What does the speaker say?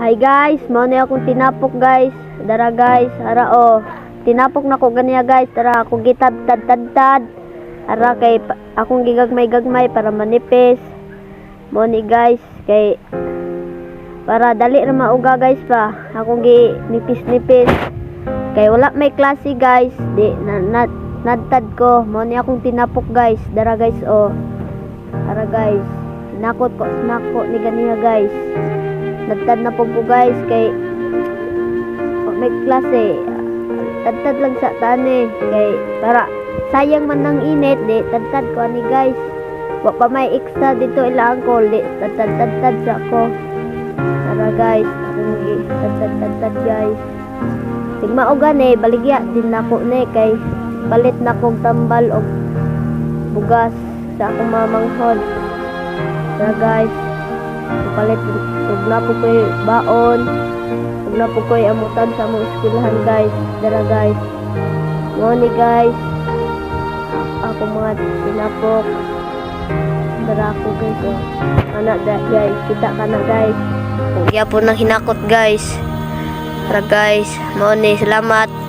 Hi guys, mao ni akong tinapok, guys. Dara guys, ara oh. Tinapok na ko ganiya, guys. Tara, akong gitad tad tad tad. Ara kay akong gigagmay-gagmay para manipis. Mao ni guys, kay para dali ra mauga, guys, pa. Akong gi nipis-nipis. Kay wala may klase, guys, di na, na nadtad ko. Mao ni akong tinapok, guys. Dara guys oh. Ara guys. Tinakot ko nako ni ganiya, guys. Nagtad na po ko, guys, kay wa may klase. Tadtad lang sa tani kay para sayang man ng init, di tadtad ko ani, guys. Wa pa may extra dito ila angkol, di tadtad tadtad sa ko. Tara guys, akong gi tadtad tadtad, guys. Tigmao gani baligya din nako ni kay palit na kog tambal og bugas sa akong mamanghod. Tara guys, palit ug na po ko'y baon ug na po ko'y amutan sa among eskwelahan, guys. Dara guys, mao ni guys ako mga tinapok. Dara ako, guys, oh. Ana da guys, kita ka na, guys. Ug po nang hinakot, guys. Tara guys, mao ni, salamat.